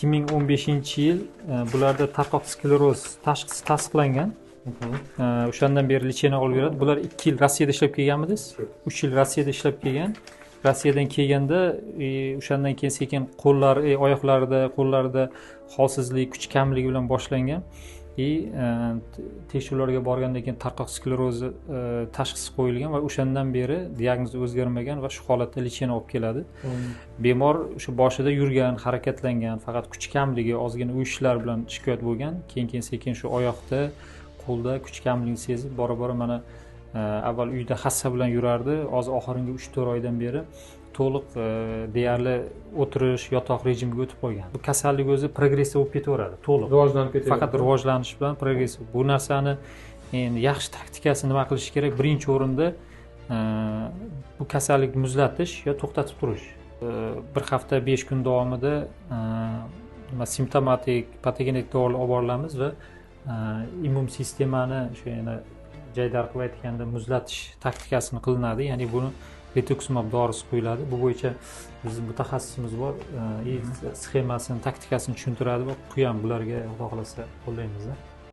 2015-yil bularda tarqoq skleroz tashxisi tasdiqlangan. O'shandan beri лечение olib yuradi. Bular 2 yil Rossiyada ishlab kelganmidingiz? 3 yil Rossiyada ishlab kelgan. Rossiyadan kelganda, o'shandan keyin sekin qo'llari, oyoqlarida, qo'llarida holsizlik, kuch kamligi bilan boshlangan и tekshiruvlarga borgandan keyin tarqoq sklerozi tashxisi qo'yilgan va o'shandan beri diagnoz o'zgarmagan va shu holatda лечение olib keladi. Bemor o'sha boshida yurgan, harakatlangan, faqat kuch kamligi, ozgina uyushishlar bilan shikoyat bo'lgan. Keyin sekin shu oyoqda, qo'lda kuch kamligini sezib, bora bora mana avval uyda hassa bilan yurardi, hozir oxirgi 3-4 oydan beri to'liq deyarli o'tirish, yotoq rejimiga o'tib qolgan. Bu kasallik o'zi progressiya bo'lib ketaveradi to'liq. Rivojlanib ketaveradi. Faqat rivojlanish bilan progressiya. Bu narsani endi yaxshi taktikasi nima qilish kerak? Birinchi o'rinda bu kasallikni muzlatish yo to'xtatib turish. Bir hafta, 5 kun davomida nima, simptomatik, patogenik dorilar olib borilamiz va immun sistemani o'sha yana jaydar qilib aytganda muzlatish taktikasini qilinadi, ya'ni buni rituximab dorisi qo'yiladi. Bu bo'yicha bizni mutaxassisimiz bor и sxemasini, taktikasini tushuntiradi va quyam bularga, xudo xohlasa, qo'llaymiz.